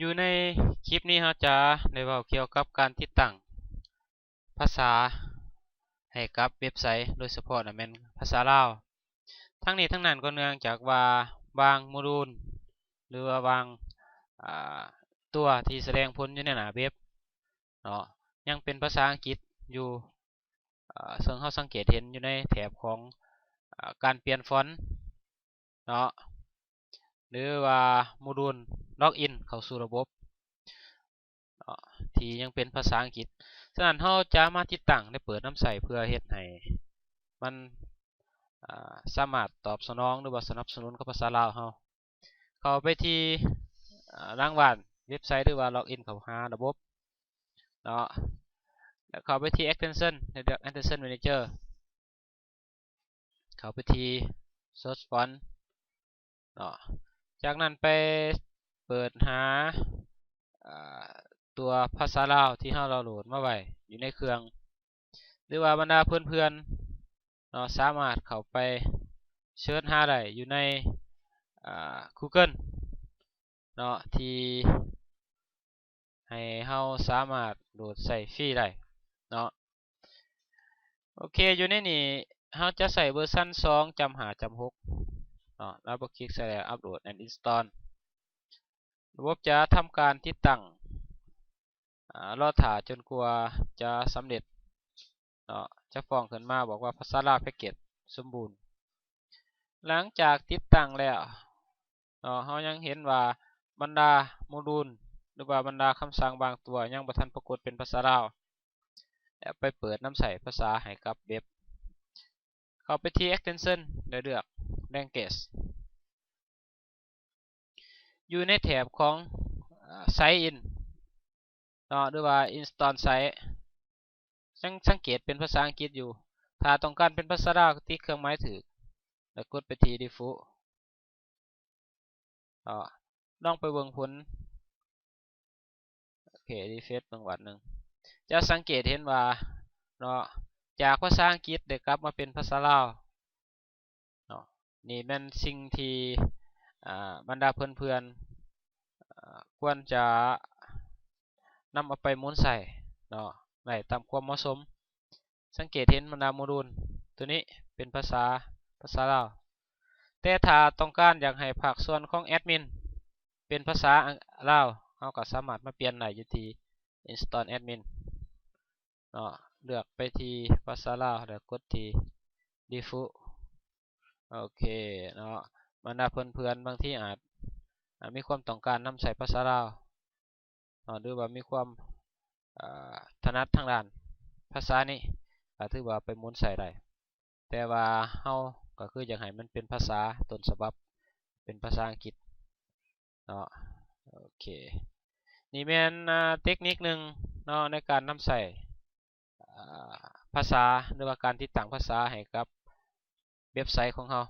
ຢູ່ໃນຄລິບນີ້ເຮົາຈະໄດ້ເວົ້າກ່ຽວກັບການຕິດຕັ້ງພາສາໃຫ້ກັບເວັບໄຊ, ໂດຍສະເພາະນະແມ່ນພາສາລາວ. ທັງນີ້ທັງນັ້ນກໍເນື່ອງຈາກວ່າບາງໂມດູນ ຫຼືວ່າບາງ ອາ ຕົວທີ່ສະແດງຜົນຢູ່ໃນໜ້າເວັບເນາະ ຍັງເປັນພາສາອັງກິດຢູ່ ອາ ເຊິ່ງເຮົາສັງເກດເຫັນຢູ່ໃນແຖບຂອງ ອາ ການປ່ຽນຟອນເນາະ ຫຼືວ່າໂມດູນລັອກອິນເຂົ້າສູ່ລະບົບເນາະ ທີ່ຍັງເປັນພາສາອັງກິດ. ສະນັ້ນເຮົາຈະມາຕິດຕັ້ງ ແລະ ເປີດນຳໃຊ້ ເພື່ອເຮັດໃຫ້ມັນ ອາ ສາມາດຕອບສະໜອງ ຫຼືວ່າສະໜັບສະໜູນກັບພາສາລາວເຮົາ. ເຂົ້າໄປທີ່ ອາ ຫຼັງບ້ານເວັບໄຊ ຫຼືວ່າລັອກອິນເຂົ້າຫາລະບົບເນາະ ແລ້ວເຂົ້າໄປທີ່ extension ແລ້ວເລືອກ extension manager ເຂົ້າໄປທີ່ search font ເນາະ ຈາກນັ້ນໄປເປີດຫາ ອາ ຕົວພາສາລາວທີ່ເຮົາດາວໂຫຼດມາໄວ້ຢູ່ໃນເຄື່ອງ ຫຼືວ່າບັນດາເພື່ອນໆເນາະ ສາມາດເຂົ້າໄປເສີດຫາໄດ້ຢູ່ໃນ ອາ Google ເນາະ ທີ່ໃຫ້ເຮົາສາມາດໂຫຼດໃຊ້ຟຣີໄດ້ເນາະ. ໂອເຄ ຢູ່ໃນນີ້ເຮົາຈະໃຊ້ເວີຊັນສອງຈຸດຫ້າຈຸດຫົກເນາະ ແລ້ວເຮົາຄລິກໃສ່ແລ້ວ upload and install ລະບົບຈະທຳການຕິດຕັ້ງ ອາ ລໍຖ້າຈົນກວ່າຈະສຳເລັດເນາະ ຈະຟ້ອງຂຶ້ນມາບອກວ່າພາສາລາວແພັກເກັດສົມບູນ. ຫຼັງຈາກຕິດຕັ້ງແລ້ວເນາະ ເຮົາຍັງເຫັນວ່າບັນດາໂມດູນ ຫຼືວ່າບັນດາຄຳສັ່ງບາງຕົວຍັງບໍ່ທັນປາກົດເປັນພາສາລາວ ແລ້ວໄປເປີດນຳໃຊ້ພາສາໃຫ້ກັບເວັບ. ເຂົ້າໄປທີ່ extension ແລ້ວເລືອກ language ຢູ່ໃນແຖບຂອງ sign in ເນາະ ຫຼືວ່າ install site ຍັງສັງເກດເປັນພາສາອັງກິດຢູ່. ຖ້າຕ້ອງການເປັນພາສາລາວ ຕິດເຄື່ອງໝາຍຖືກ ແລ້ວກົດໄປທີ່ default ເນາະ ລອງໄປເບິ່ງຜົນ. ໂອເຄ refresh ເບິ່ງບາດໜຶ່ງ ຈະສັງເກດເຫັນວ່າເນາະ ຈາກພາສາອັງກິດໄດ້ກັບມາເປັນພາສາລາວເນາະ. ນີ້ແມ່ນສິ່ງທີ່ ອາ ບັນດາເພື່ອນໆ ອາ ຄວນຈະນຳເອົາໄປໝູນໃຊ້ເນາະ ໄດ້ຕາມຄວາມເໝາະສົມ. ສັງເກດເຫັນບັນດາໂມດູນໂຕນີ້ເປັນພາສາ ພາສາລາວ ແຕ່ຖ້າຕ້ອງການຢາກໃຫ້ພາກສ່ວນຂອງແອດມິນເປັນພາສາລາວ ເຮົາກໍສາມາດມາປ່ຽນໄດ້ຢູ່ທີ່ install admin ເນາະ ເລືອກໄປທີ່ພາສາລາວ ແລ້ວກົດທີ່ default. ໂອເຄເນາະ ບັນດາເພື່ອນໆ ບາງທີອາດ ອາດມີຄວາມຕ້ອງການນຳໃຊ້ພາສາລາວເນາະ ຫຼືວ່າມີຄວາມ ອາ ຖະໜັດທາງດ້ານພາສານີ້ ກໍຖືວ່າໄປໝູນໃຊ້ໄດ້. ແຕ່ວ່າເຮົາກໍຄືຢາກໃຫ້ມັນເປັນພາສາຕົ້ນສະບັບ ເປັນພາສາອັງກິດເນາະ. ໂອເຄ ນີ້ແມ່ນ ອາ ເຕັກນິກໜຶ່ງເນາະ ໃນການນຳໃຊ້ ອາ ພາສາ ຫຼືວ່າການຕິດຕັ້ງພາສາໃຫ້ກັບເວັບໄຊຂອງເຮົາ